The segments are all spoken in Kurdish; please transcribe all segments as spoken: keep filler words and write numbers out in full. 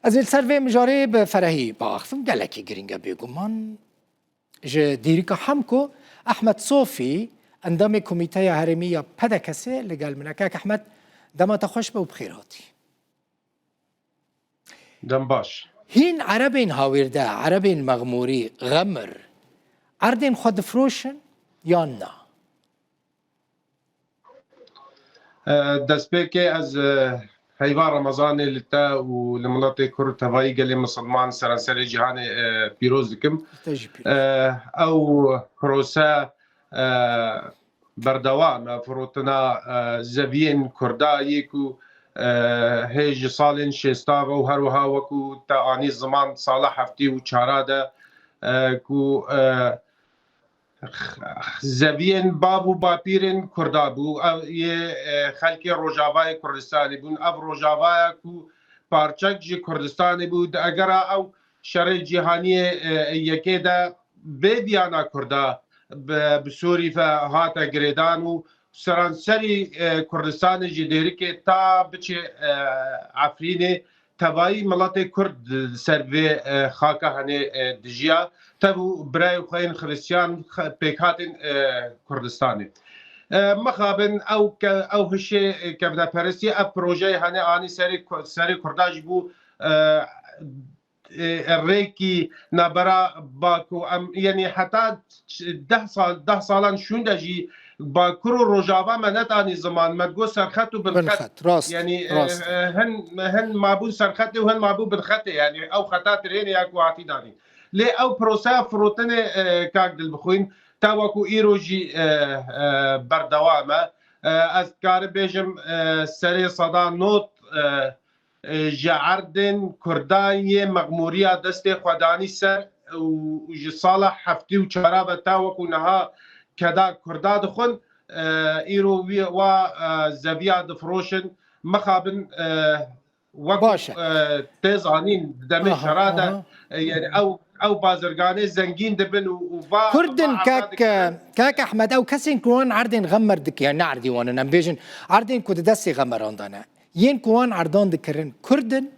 Ez ê li ser vê mijarê bi ferehî biaxivim. Gelekî girîng e bêguman. Ji dîrika Hemko, Ehmed Sofî, endamê Komîteya Herêmî ya P D K S, li gel min e. Kak Ehmed, dema te xweş be û bi xêr hatî. Dem baş. Hîn erebên hawîrde, erebên mexmûrî, xemir, erdên xwe difiroşin yan na? E, destpêkê ez, e, heyva Remezanê li te û li miletê Kurd, tevayî gelê misilman seranserê cîhanê, e, pîroz dikim. Te jî pîroz. E, ew prose, e, berdewam e, firotina, e, zeviyên Kurda yê ku, e, hê ji salên şêsta ve û her wiha wekû te anî ziman sala heftê û çara de, e, ku, e, zeviyên bav û bapîrên Kurda bû. Ev yê, e, xelkê Rojavayê Kurdistanê bûn. Ev Rojavaya ku parçek ji Kurdistanê bû. Di egera ew şerê cîhaniyê, e, yekê de vê viyana Kurda bi, bi Sûrî ve hate girêdan û seranserî, e, Kurdistanê ji Dêrikê ta biçe, e, Efrînê tevayî miletê Kurd di ser vê, e, xaka henê, e, dijiya. Tev û birayê xwe yên Xiristiyan xe-, pêk hatin, e, Kurdistanê. E, mixabin ew ke-, ew hişê, e, kevneperestî, ev projeyê henê anî serê Ku-, serê Kurda ji bo, e, e, rêkî nabera Baku. Em, yanî heta deh sal, deh salan şûnde jî Bakur û Rojava me netanî ziman. Me digot serxet û binxet. Binxet, rast, yanî, e, rast. E, hin, hin mabûn serxetê û hin mabû binxetê. Yanî ew xeta tirênê ya ku hatî danîn. Lê ew proseya firotinê, e, kak Dilbixwîn, ta wekû îro jî, e, e, berdewam e. E, ez dikarim bêjim, e, serê seda nod, e, e, ji erdên Kurda yê mexmûriya destê xwe danî ser û ji sala heftê û çara ve ta wekû niha keda Kurda dixwin, e, îro wî, wa, e, zeviya difiroşin. Mixabin, e, wekû, Baş e. e, tê zanîn, di demê Aha, şera de, aha. e, yani ew, ew bazirganê zengîn dibin û, û va, Kurd in, va erda kak, dikirin. Kak Ehmed, ew kesên ku wan erdên xemer dikin, yani ne erdî wan in, em bêjin, erdên ku di destê xemeran de ne. Yên ku wan erdan dikirin Kurd in?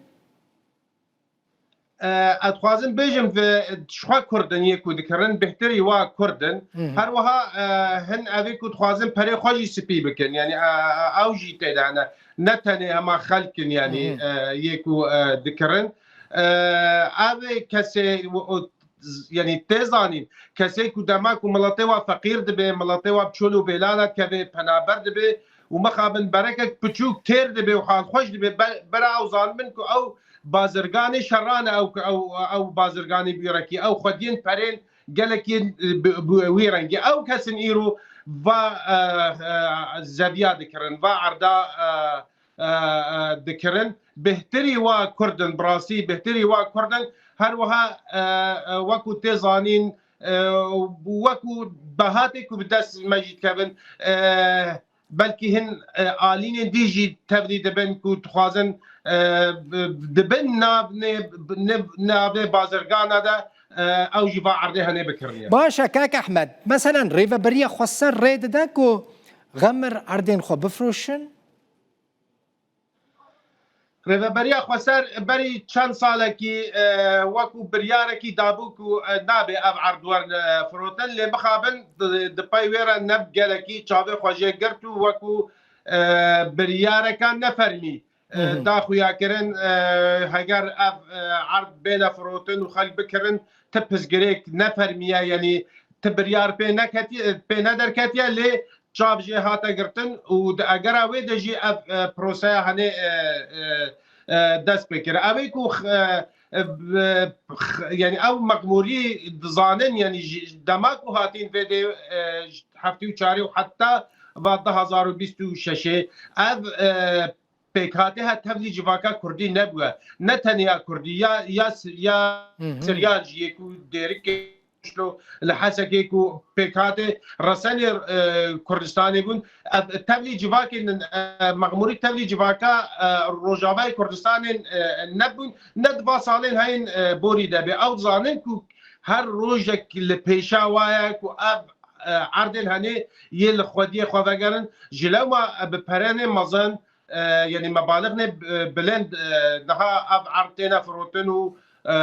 E, ez dixwazim bêjim, ve, ji xwe Kurd in, yê ku dikirin, bêhtirî wa Kurd in. Hı hı. Her wiha, e, hin evê ku dixwazin perê xwe jî spî bikin. Yani, e, e, ew jî tê de hene. Ne tenê hema xelk in, yani, Hı hı. e, yê ku, e, dikirin. E, ev ê kesê, o, z-, yanî tê zanîn, kesê ku dema ku miletê wa feqîr dibe, miletê wa bi çol û bêlan e dikeve, penaber dibe û mixabin berekek piçûk têr dibe û halxweş dibe, be-, bera ew zanibin ku ew bazirganê şeran e, ew, ew, ew bazirganê bîrekî, ew xwediyên perên gelekî, e, bi, bi wî rengî. Ew kesin îro va, e, e, zeviya dikirin, va erda, e, e, e, dikirin. Bêhtirî wa Kurd in, bi rastî bêhtirî wa Kurd in. Her wiha, e, e, wekû tê zanîn, e, wekû behatê ku bi dest me jî dikevin, e, belkî hin, e, alînên dî jî tevlî dibin ku dixwazin, e, bi, dibin nav nê, nê, navê bazirgana de, e, ew jî va erdê henê bikiriniye. Baş e, kak Ehmed. Meselen, Rêveberiya Xweser rê dide ku xemir erdên xwe bifroşin? Rêveberiya Xweser berî çend salekî, e, wekû biryarekî dabû ku, e, nabe ev erd werin, e, firotin, lê mixabin di, di pey wê re neb gelekî çavê xwe jê girt û wekû, e, biryareka nefermî, e, Hı hı. da xuya kirin, e, heger ev, e, erd bêne firotin û xelk bikirin, ti pirsgirêk nefermî ye, yanî ti biryar pê neketiye, pê nederketiye, lê çav jê hate girtin û di egera wê de jî ev, e, proseya henê, e, e, e, dest pê kir. Ew ê ku x-, e, e, b-, x-, yanî ew mexmûrî dizanin, yanî ji dema ku hatîn vê dê, e, ji heftê û çarê û heta va du hazar û bîst û şeşê ev, e, pêkhatê he tevlî civaka kurdî nebûye. Ne tenê ya kurdî, ya, ya, ya Hı hı. Siryan jî yê ku dêrikê li Hesekê ku pêkhatê resenê, e, Kurdistanê bûn. Ev tevlî civakên, e, mexmûrî tevlî civaka, e, Rojavayê Kurdistanê, e, nebûn. Ne di va salên heyên, e, borî de bê. Ew dizanin ku her rojek li pêşa wa ye ku ev, e, erdên henê yê li xwediyê xwe vegerin. Ji lewma, e, bi perenê mezin, e, yanî mebalixnê, e, bilind, e, niha ev erd têne firotin û, e,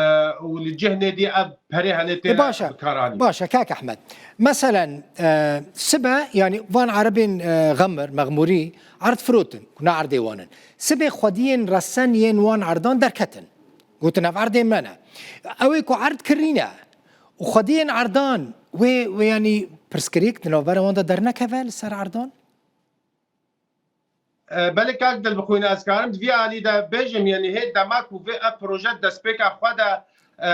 û li cih nêdî ev perê henê têne bikaranîn. Baş e kak Ehmed. Meselen, e, sibe, yanî van erebên, e, Xemir, Mexmûrî erd firotin, ku ne erdê wan in. Sibê xwediyên resen yên wan erdan derketin. Gotin ev erdê me ne. Ew ê ku erd kirîne û xwediyên erdan wê, wê yanî pirsgirêk di navbera wan de dernekeve li ser erdan? E, belê kak Dilbixwîn, ez karim di vî alî de bêjim, yanî hê dema ku vê ev proje destpêka xwe de, e,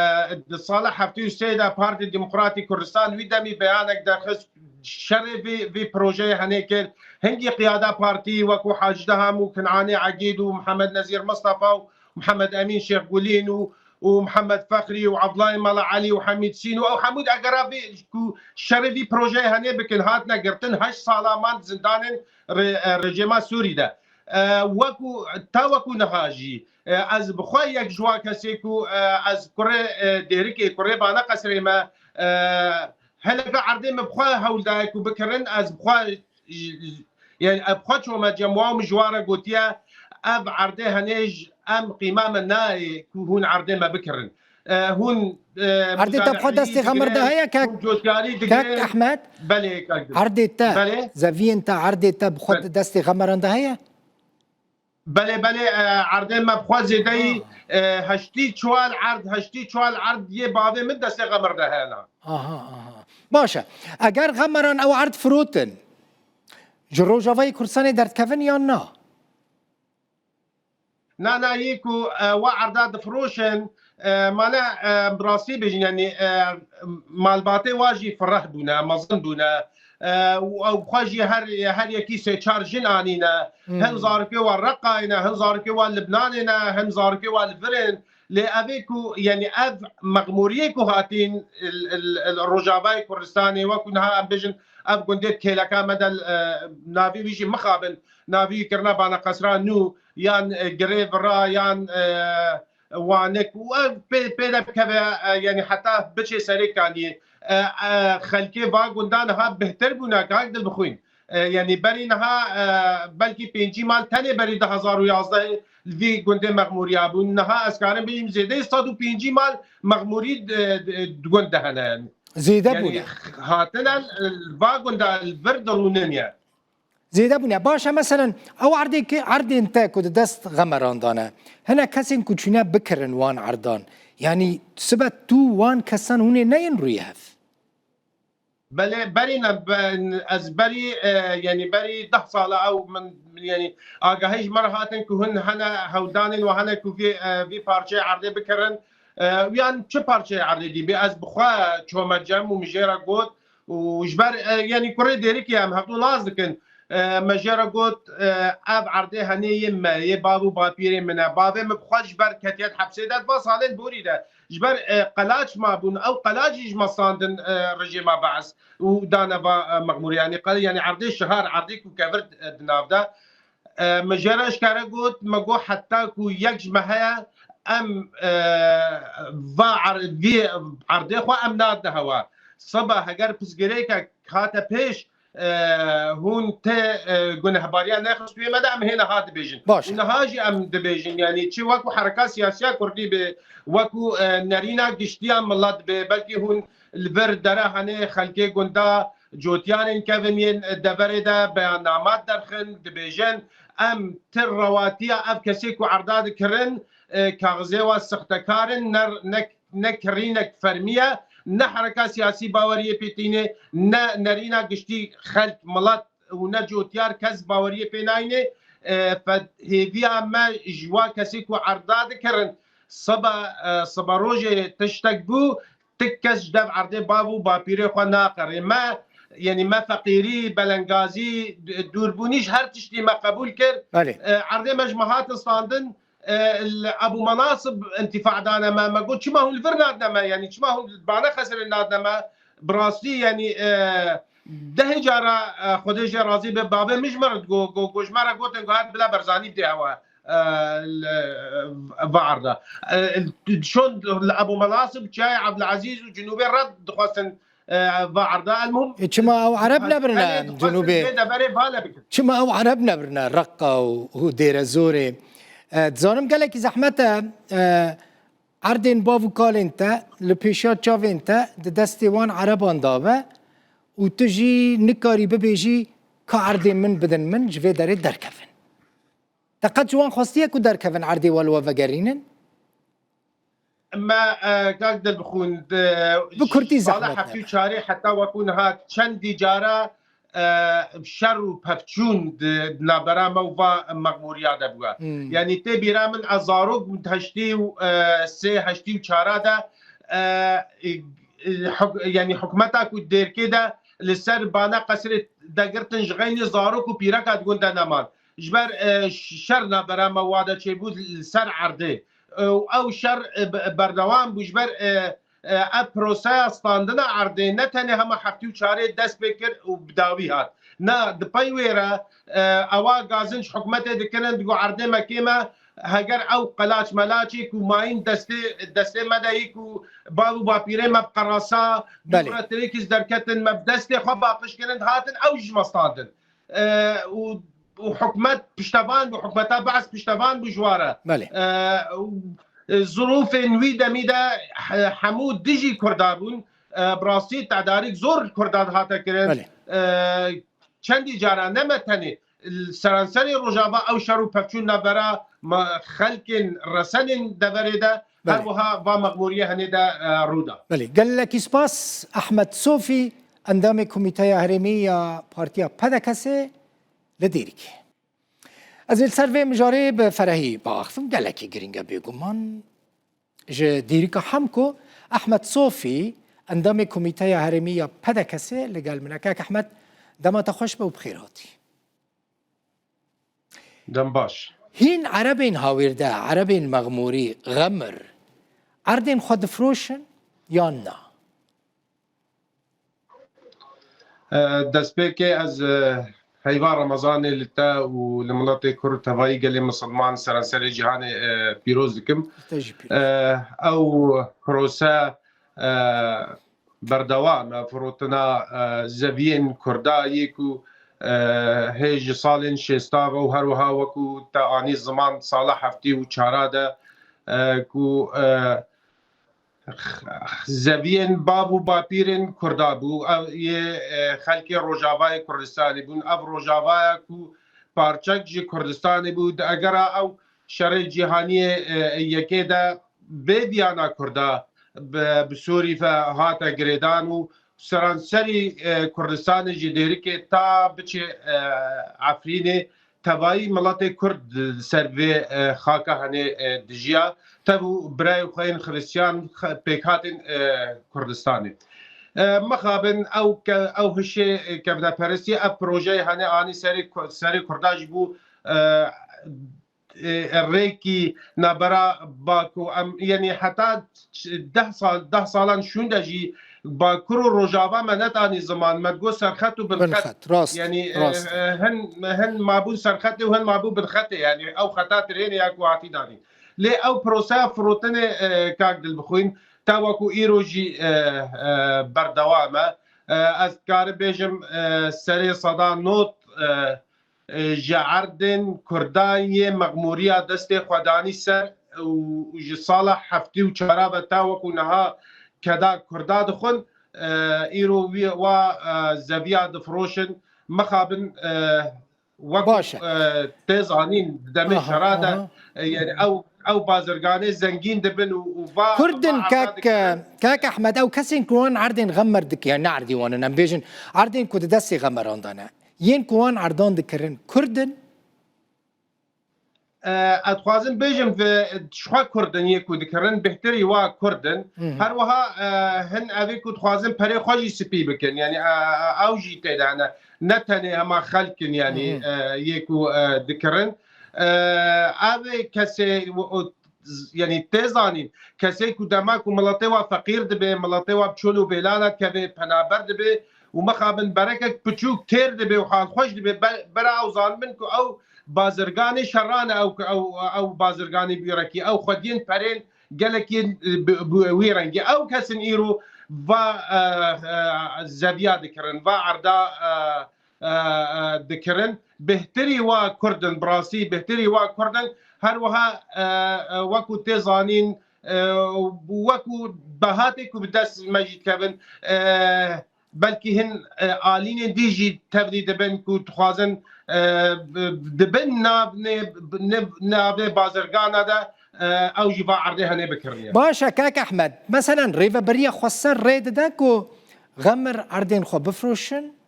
di sala heftê û sê de Partî Demokratî Kurdistan wî demî beyanek derxist, şerê vî, vî projeyê henê kir. Hingî qiyada partî wekû Hacî Deham û Kinanê Egîd û Mihemed Nezîr Mistefa û Mihemed Emîn Şêxgulîn û, û Mihemed Fexrî û Evdilay Mela Elî û Hemîd Sîn û ew hemû di egera vê ku şerê vî projeyê henê bikin, hatine girtin, heşt sala man zindanên re-, e, rejîma Sûrî de. E, wekû, ta wekû niha jî, e, ez bi xwe yek ji wan kesê ku, e, ez kurê, e, Dêrikê, kurê Bana Qesrê me, e, hineke erdê min bi xwe hewl daye ku bikirin, ez bi xwe j-, j-, yanî ev xwe çome cem wa min ji wan re gotiye, ev erdê henê ji em qîma me nayê ku hûn erdê me bikirin. E, hûn, e, erdê te bi xwe destê Xemir de heye, kak, hûn cotkarî digirin. Kak Ehmed? Belê, kak. Erdê te, belê, zeviyên te, erdê te bi xwe destê Xemiran de heye? Belê, belê, e, erdê me bi xwe zêdeyî, e, heştî çar erd, heştî çar erd yê bavê min destê Xemir de hene. Aha, aha. Baş e. Eger Xemiran ew erd firotin, ji Rojavayê Kurdistanê derdikevin yan na? Na, na, yê ku, e, wa erda difiroşin, e, mane, e, bi rastî bêjin, yanî, e, malbatê wa jî fireh bûne, mezin bûne. E, û ew xwe jî her, her yekî sê çar jin anîne. Hmm. Hin zarokê wa Reqayê ne, hin zarokê wa Libnanê ne, hin zarokê wa li vir in. Lê ev ê ku, yanî ev mexmûriyê ku hatîn il, il, il Rojavayê Kurdistanê, wekû niha em bêjin, ev gundê kêleka me de, e, navî wî jî mixabin, navî wî kirine Bana Qesra nû, yan, e, Girê Vira, yan, e, Wanik û ev pê, pê de bikeve, e, yanî heta biçê Serêkaniyê. E, e, xelkê va gundan niha bihtir bûne, kak Dilbixwîn. E, yanî berî niha, e, belkî pêncî mal tenê berî du hezar û yazdeh li vî gundê mexmûriya bûn. Niha ez karim bêjim zêdeyî sed û pêncî mal mexmûrî di, di, di gund de hene. Zêde bûne. Hatine, e, va gunda li vir dirûnin ye. Zêde bûne. Baş e, meselen, ew erdê ki, erdên te ku di dest Xemeran de ne, hinek kesên ku çûne bikirin wan erdan, yanî sibe tu wan kesan hûn ê neyên rûyê hev? Belê, berî ne, be-, ez berî, e, yanî berî deh sala ew min, min, yanî agahî ji me re hatin ku hin hene hewldanên we hene ku vî, e, vî parçeyê erdê bikirin, e, yan çi parçeyê erdê dî bê, ez bi xwe çome cem û min jê re got, û ji ber, e, yanî kurê Dêrikê em hevdû nas dikin, e, me jê re got, e, ev erdê henê yê me, yê bav û bapîrê min e. Bavê min bi xwe ji ber ketiye di hepsê de, di van salên borî de. Ji ber, e, qelaç mabûn, ew qelaç jî ji me standin, e, rejîma Bees û dane va, e, mexmûrê. Yanî qe-, yanî erdê şihar, erdê ku kevir, e, di nav de. E, min jê re eşkere got, me got heta ku yek ji me heye, em, e, va er-, vî erdê xwe em nadine hewa. Sibe heger pirsgirêkek hate pêş, e, hûn tê, e, gunehbariya nexistûyê me de em hê niha dibêjin. Baş. Û niha jî em dibêjin, yanî çi wekû hereka siyasiya kurdî be, wekû, e, nerîna giştiya milet be, belkî hûn li vir dere henê xelkê gunda cotiyanên kevin yên deverê de beyannama derxin, dibêjin, em ti rewatiya ev kesê ku erda dikirin, e, kaxizê wa sextekar in, ne, ne, ne kirînek fermî ye, ne hereka siyasî baweriyê pê tîne, ne nerîna giştî xelk, milet û ne cotiyar kes baweriyê pê nayne. E, fe-, hêviya me ji wa kesê ku erda dikirin, seba, e, seba rojê tiştek bû, tik kes ji dev erdê bav û bapîrê xwe naqerê. Me, yanî me feqîrî, belengazî, d-, dûrbûnî ji her tiştî me qebûl kir. Belê. E, erdê me ji me hatin standin, e, li Ebû Menasib întîfa dane me. Me got, çima hûn li vir nadine me? Yanî çima hûn li Bane Xesirê nadine me? Bi rastî, yanî, e, dehê cara, e, Xwedê jê razî be, bavê min ji me re digo, go, go ji me re gotin, go her bila Berzanî bidê hewa, e, li, e, va erda. E, şon li Ebû Menasib, Çiyayê Ebdulezîz û Cinûbê red dixwestin e, va erda. Elmuhim, E, çima ew Ereb nebirine tenê dixwestin Cenûbê? Vê deverê bale bikin. Çima ew Ereb nebirine Reqqa û, û Dêrezorê? E, dizanim gelekî zehmet e, e, erdên bav û kalên te li pêşiya çavên te di destê wan Ereban de be û tu jî nikarî bibêjî ka erdên min bidin min ji vê derê derkevin. Te qet ji wan xwestiye ku derkevin erdê we li we vegerînin? Me, e, kak Dilbixwîn, di Bi kurtî sala zehmet heftê û hebe. Çarê heta wekû niha çendî cara, e, şer û pevçûn di, di navbera me û va mexmûriya de bûye. Hmm. Yanî tê bîra min ez zarok bûm, heştî û, e, sê, heştî û çara de, e, e, e, huk-, yanî hikûmeta ku Dêrikê de li ser bana qesrê de girtin ji xeynî zarok û pîreka di gund de neman. Ji ber, e, ş-, şer navbera me wa de çêbû li ser erdê. E, û ew şer, e, be-, berdewam bû. Ji ber, e, e, ev proseya standina erdê ne tenê hema heftê û çarê dest pê kir û bi dawî hat. Na, di pey wê re, e, ewa gazin ji hikûmetê dikirin, digo erdê me kêm e, heger ew qelaç melaçê ku mayîn destê, destê me de yî ku bav û bapîrê me bi qerasa, Belê. Dûra tirêkî ji derketin me bi destê xwe baqij kirin, hatin ew ji me standin. E, û, û hikûmet piştevan bû, hikûmeta Be'es piştevan bû ji wa re. Belê. E, û, e, zirûfên wî demî de he-, hemû dijî Kurda bûn. E, bi rastî tedarîk zor Kurdan hate kirin. Belê. E, çendî cara ne me tenê, li seranserê Rojava ew şer û pevçûn navbera me xelkên resenên deverê de, Belê. Her wiha va mexmûriyê henê de, e, rû da. Belê, gelekî spas Ehmed Sofî, endamê Komîteya Herêmî ya Partiya P D K S'ê li Dêrikê. Ez ê li ser vê mijarê bi ferehî biaxivim, gelekî girîng e bêguman. Ji Dêrika Hemko, Ehmed Sofî, endamê Komîteya Herêmî ya P D K S'ê li gel min e. Kak Ehmed, dema te xweş be û bi xêr hatî. Dem baş. Hîn Erebên hawîrde, Erebên mexmûrî, xemir, erdên xwe difiroşin yan na? E, destpêkê ez, e, heyva Remezanê li te û li miletê Kurd, tevayî gelê misilman seranserê cîhanê, e, pîroz dikim. Te jî pîroz. E, ew prose, e, berdewam e, firotina, e, zeviyên Kurda yê ku, e, hê ji salên şêsta ve û her wiha wekû te anî ziman sala heftê û çara de, e, ku, e, zeviyên bav û bapîrên Kurda bû, ev yê, e, xelkê Rojavayê Kurdistanê bûn. Ev Rojavaya ku parçek ji Kurdistanê bû, di egera ew şerê cîhaniyê, e, yekê de bê viyana Kurda bi, bi Sûrî ve hate girêdan û seranserî, e, Kurdistanê ji Dêrikê ta biçe, e, Efrînê, tevayî miletê Kurd di ser vê, e, xaka henê, e, dijiya. Tev û birayê xwe yên Xiristiyan xe-, pêk hatin, e, Kurdistanê. E, mixabin ew ke-, ew hişê, e, kevneperestî, ev projeyê henê anî serê Ku-, serê Kurda ji bo, e, e, rêkî nabera Baku, em, yanî heta ç-, deh sal, deh salan şûnde jî Bakur û Rojava me netanî ziman, me digot serxet û binxet. Binxet, rast, Yanî, e, rast. e, hin, hin mabûn serxetê û hin mabû binxetê, yanî ew xeta tirênê ya ku hatî danîn. Lê ew proseya firotinê, e, kak Dilbixwîn, ta wekû îro jî, e, e, berdewam e. E, ez dikarim bêjim, e, serê seda nod, e, e, ji erdên Kurda yê mexmûriya destê xwe danî ser û ji sala heftê û çara ve ta wekû niha keda Kurda dixwin, e, îro wî wa, e, zeviya difiroşin. Mixabin, e, wekû, Baş e. e, tê zanîn di demê Aha, şera de, aha. e, yani ew, ew bazirganê zengîn dibin û, û va, Kurdin va erda kek, dikirin. kek Ehmed, ew kesên ku wan erdên xemer dike, yani ne erdî wan in, em bêjin, erdên ku di destê xemeran de ne. Yên ku wan erdan dikirin Kurd in? E, ez dixwazim bêjim, ve, ji xwe Kurd in, yê ku dikirin, bêhtirî wa Kurd in. Hı hı. Her wiha, e, hin evê ku dixwazin perê xwe jî spî bikin. Yani, e, e, ew jî tê de hene. Ne tenê hema xelk in, yani, Hı hı. e, yê ku, e, dikirin. E, ev kesê, o, z-, yanî tê zanîn, kesê ku dema ku miletê wa feqîr dibe, miletê wa bi çol û bêlana dikeve, penaber dibe û mixabin berekek piçûk têr dibe û halxweş dibe, be-, bera ew zanibin ku ew bazirganê şeran e, ew, ew, ew bazirganê bîrekî, ew xwediyên perên gelekî bi, bi wî rengî. Ew kesin îro va e, e, zeviya dikirin, va erda e, e, e, dikirin. Bêhtirî wa Kurd in, bi rastî bêhtirî wa Kurd in. Her wiha e, e, wekû tê zanîn, e, wekû dahatê ku bi dest me jî dikevin, e, belkî hin e, alînên dî jî tevlî dibin ku dixwazin e, bi- dibin nav nê, nê, navê bazirgana de e, ew jî va erdê henê bikiriniye. Baş e, kak Ehmed. Meselen, Rêveberiya Xweser rê dide ku Xemir erdên xwe bifroşin?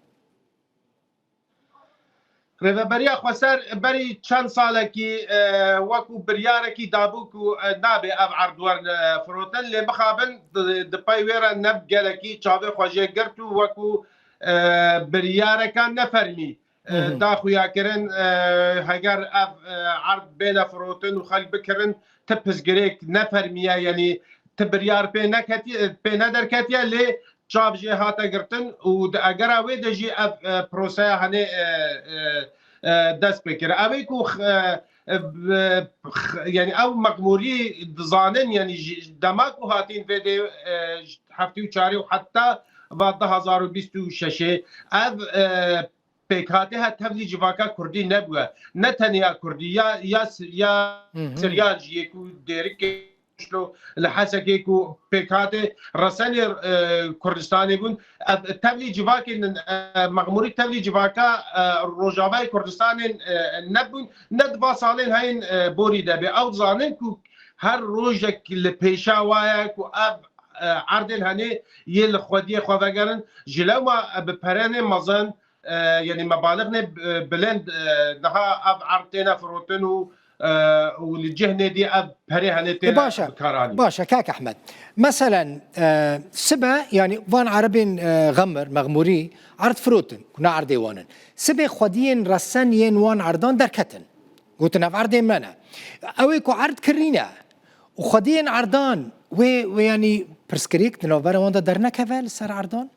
Rêveberiya Xweser berî çend salekî e, wekû biryarekî dabû ku e, nabe ev erd werin e, firotin, lê mixabin di, di pey wê re ne gelekî çavê xwe jê girt û wekû e, biryareka nefermî e, Hı hı. da xuya kirin, e, heger ev e, erd bêne firotin û xelk bikirin, ti pirsgirêk nefermî ye, yanî ti biryar pê neketiye, pê nederketiye, lê çav jê hate girtin û di egera wê de jî ev e, proseya henê e, e, e, dest pê kir. Ew ê ku x- e, e, b- x- yanî ew mexmûrî dizanin, yanî ji dema ku hatîn vê dê e, heftê û çarê û heta va du hazar û bîst û şeşê ev e, pêkhatê he tevlî civaka kurdî nebûye. Ne tenya kurdî, ya ya ya Hı hı. Siryan jî yê ku dêrikê Şlo li Hesekê ku pêkhatê resenê e, Kurdistanê bûn. Ev tevlî civakên e, mexmûrî tevlî civaka e, Rojavayê Kurdistanê e, nebûn. Ne di va salên heyên e, borî de bê. Ew dizanin ku her rojek li pêşa wa ye ku ev e, erdên henê yê li xwediyê xwe vegerin. Ji lewma e, bi perenê mezin e, yanî mebalixnê e, bilind e, niha ev erd têne firotin û e, û li cih nêdî ev perê henê E, têne baş e. bikaranîn. Baş e, kak Ehmed. Meselen, e, sibe, yanî van erebên e, Xemir, Mexmûrî, erd firotin, ku ne erdê wan in. Sibê xwediyên resen yên wan erdan derketin. Gotin ev erdê me ne. Ew ê ku erd kirîne û xwediyên erdan wê, wê yanî pirsgirêk di navbera wan de dernekeve li ser erdan?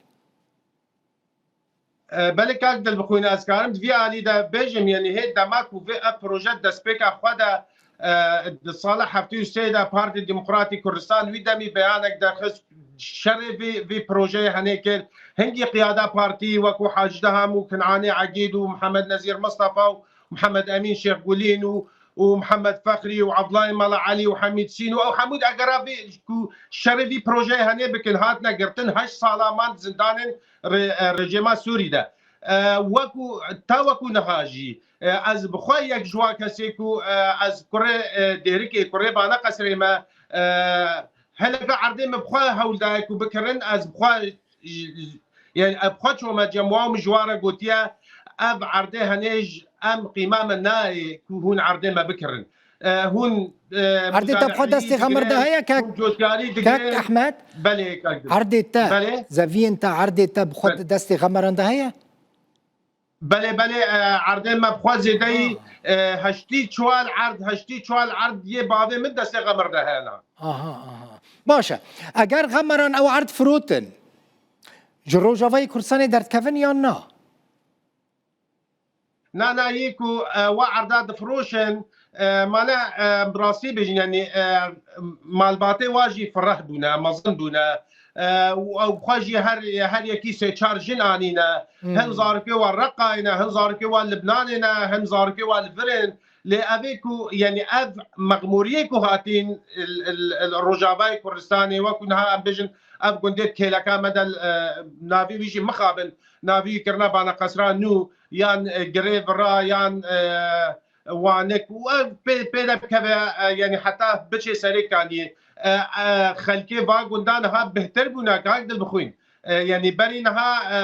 E, belê kak Dilbixwîn, ez karim di vî alî de bêjim, yanî hê dema ku vê ev proje destpêka xwe de e, di sala heftê û sê de Partî Demokratî Kurdistan wî demî beyanek derxist şerê vî, vî projeyê henê kir. Hingî qiyada partî wekû Hacî Deham û Kinanê Egîd û Mihemed Nezîr Mistefa û Mihemed Emîn Şêxgulîn û û Mihemed Fexrî û Evlayê Mela Elî û Hemîd Sîn û ew hemû di egera vê ku şerê vî projeyê henê bikin, hatine girtin, heşt sala man di zindanên re-, e, rejîma Sûrî de. E, wekû, ta wekû niha jî, e, ez bi xwe yek ji wan kesê ku, e, ez kurê, e, Dêrikê, kurê Bana Qesrê me, e, hineka erdê min bi xwe hewl daye ku bikirin, ez bi xwe j-, j-, yanî ev xwe çome cem wa min ji wan re gotiye, ev erdê henê ji em qîma me nayê ku hûn erdê me bikirin. E, hûn, e, Erdê te bi xwe muzanehî destê Xemir de digirin, heye, kak, hûn cotkarî kak digirin. Ehmed? Belê, kak. Erdê te, Belê. zeviyên te, erdê te bi xwe Belê. destê Xemeran de heye? Belê, belê, e, erdê me bi xwe zêdeyî, Ha. e, heştî çuwal erd, heştî çuwal erd yê bavê min destê Xemir de hene. Aha, aha. Baş e. Eger Xemeran ew erd firotin, ji Rojavayê Kurdistanê derdikevin yan na? Na, na, yê ku, e, wa erda difiroşin, e, mane, e, bi rastî bêjin, yanî, e, malbatê wa jî fireh bûne, mezin bûne. E, û ew xwe jî her, her yekî sê çar jin anîne. Hmm. Hin zarokê wa Reqayê ne, hin zarokê wa Libnanê ne, hin zarokê wa li vir in. Lê ev ê ku, yanî ev mexmûriyê ku hatîn il, il, il Rojavayê Kurdistanê, wekû niha em bêjin, ev gundê kêleka me de, e, navî wî jî mixabin, navî wî kirine Bana Qesra Nû, yan, e, Girê Vira, yan, e, Wanik û ev pê, pê de bikeve, e, yanî heta biçê Serêkaniyê. E, e, xelkê va gundan niha bihtir bûne, kak Dilbixwîn. E, yanî berî niha, e,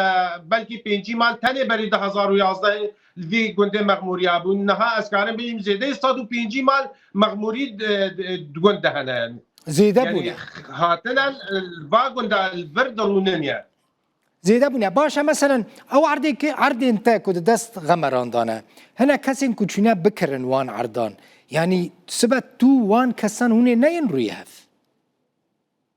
belkî pêncî mal tenê berî du hazar û yazdeh li vî gundê mexmûriya bûn. Niha ez karim bêjim zêdeyî sed û pêncî mal mexmûrî di, di, di gund de hene. Zêde Yanî bûne. hatine, e, va gunda li vir dirûnin ye. Zêde bûne. Baş e, meselen, ew erdê ki, erdên te ku di dest Xemeran de ne, hinek kesên ku çûne bikirin wan erdan, yanî sibe tu wan kesan hûnê neyên rûyê hev?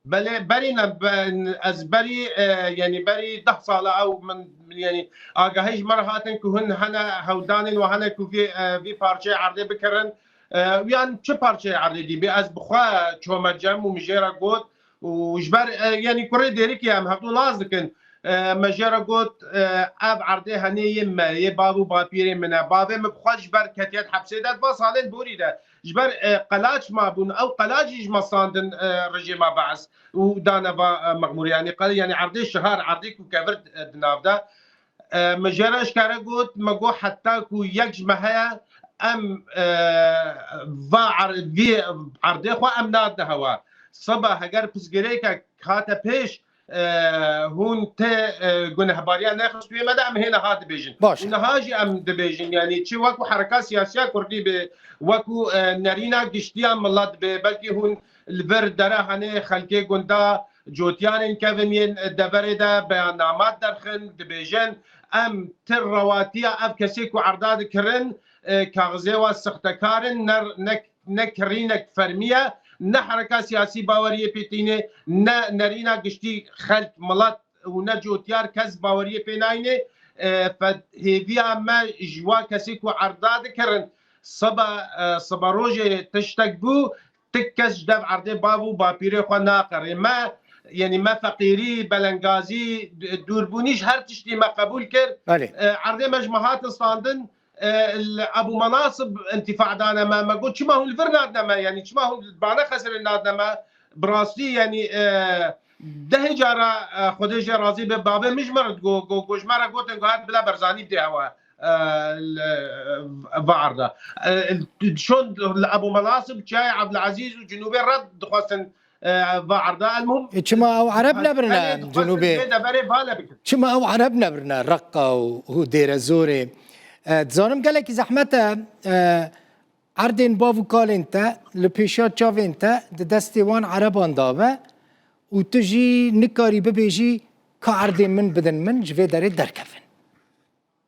Belê, berî ne, be-, ez berî, e, yanî berî deh sala ew min, min, yanî agahî ji me re hatin ku hin hene hewldanên we hene ku vê, e, vê parçeyê erdê bikirin. E, yan çi parçeyê erdê dî bê, ez bi xwe çome cem û min jê re got, Û ji ber, e, yanî kurê Dêrikê em hevdû nas dikin. E, me jê re got, e, ev erdê henê yê me, yê bav û bapîrê min e. Bavê min bi xwe ji ber ketiye di hepsê de, di va salên borî de. Ji ber, e, qelaç mabûn, ew qelaç jî ji me standin, e, rejîma Be'es û dane va, e, mexmûrê. Yanî qe-, yanî erdê şihar, erdê ku kevir, e, di nav de. E, min jê re eşkere got, me got heta ku yek ji me heye, em, e, va er-, vî erdê xwe em nadine hewa. Sibe heger pirsgirêkek hate pêş, e, hûn tê, e, gunehbariya nexistûyê me de em hê niha dibêjin. Baş e. Û niha jî em dibêjin, yanî çi wekû hereka siyasiya kurdî be, wekû, e, nerîna giştiya milet be, belkî hûn li vir dere henê xelkê gunda cotiyarên kevin yên deverê de beyanname derxin, dibêjin, em ti rewatiya ev kesê ku erda dikirin, e, kaxizê wa sextekar in, ne, ne, ne kirînek fermî ye, ne hereka siyasî baweriyê pê tîne, ne nerîna giştî xelk, milet û ne cotiyar kes baweriyê pê nayne. E, fe-, hêviya me ji wa kesê ku erda dikirin, sibe, e, sibe rojê tiştek bû, ti kes ji dev erdê bav û bapîrê xwe naqerê. Me, yanî me feqîrî, belengazî, d-, dûrbûnî ji her tiştî me qebûl kir. Belê. E, erdê me ji me hatin standin, e, li Ebû Menasib întifa dane me. Me got, çima hûn li vir nadine me? Yanî çima hûn li Bane Xesirê nadine me? Bi rastî, yanî, e, dehê cara, e, Xwedê jê razî be, bavê min ji me re digo, go, go ji me re gotin, go her bila Barzanî bidê hewa, e, li, e, va erda. E, şon li Ebû Menasib, Çiyayê Ebdulezîz û Cinûbê red dixwestin, e, va erda. Elmuhim, E, çima ew Ereb nebirine tenê em dixwestin Cinûbê? vê deverê bale bikin. Çima ew Ereb nebirine Reqqa û, û Dêrezorê? E, dizanim gelekî zehmet e, e, erdên bav û kalên te li pêşiya çavên te di destê wan Ereban de be û tu jî nikarî bibêjî ka erdên min bidin min, ji vê derê derkevin.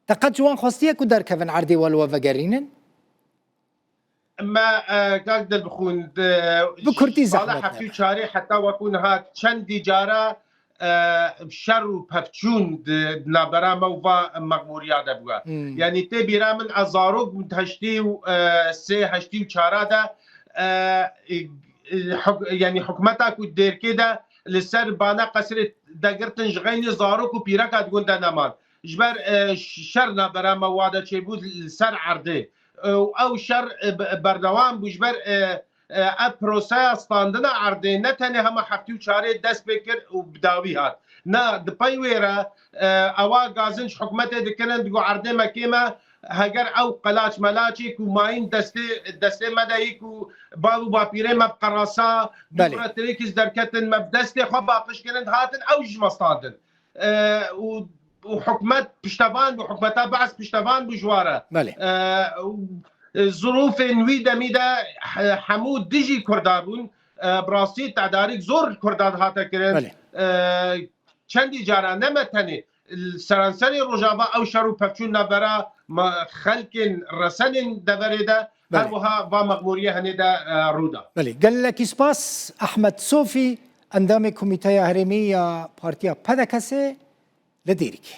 Te qet ji wan xwestiye ku derkevin, erdê we li we vegerînin? Me, e, kak Dilbixwîn, di Bi kurtî sala zehmet heftê û nebe. çarê heta wekû niha çendî cara, e, şer û pevçûn di, di navbera me û va mexmûriya de bûye. Hmm. Yanî tê bîra min ez zarok bûm di heştê û, e, sê, heştê û çara de, e, e, e, huk-, yanî hikûmeta ku Dêrkê de li ser Bane Qesirê de girtin, ji xeynî zarok û pîreka di gund de neman. Ji ber, e, ş-, şer navbera me wa de çêbû li ser erdê. E, û ew şer, e, be-, berdewam bû. Ji ber, e, e, ev proseya standina erdê ne tenê hema heftê û çarê dest pê kir û bi dawî hat. Na, di pey wê re, e, ewa gazinc hikûmetê dikirin, digo erdê me kêm e, heger ew qelaç melaçê ku mayîn destê, destê me de yî ku bav û bapîrê me bi qerasa, Belê. dû retirêkî ji derketin me bi destê xwe baqij kirin, hatin ew ji me standin. E, û, û hikûmet piştevan bû, hikûmeta Be'es piştevan bû ji wa re. Belê. E, û, e, zirûfên wî demî de he-, hemû dijî Kurda bûn. E, bi rastî tedarîk zor Kurda dihate kirin. Belê. E, çendî cara ne me tenê, li seranserê Rojava ew şer û pevçûn navbera me xelkên resenên deverê de, Belê. her wiha va mexmûriyê henê de, e, rû da. Belê. Gelekî spas Ehmed Sofî, endamê Komîteya Herêmî ya Partiya P D K'ê li Dêrikê.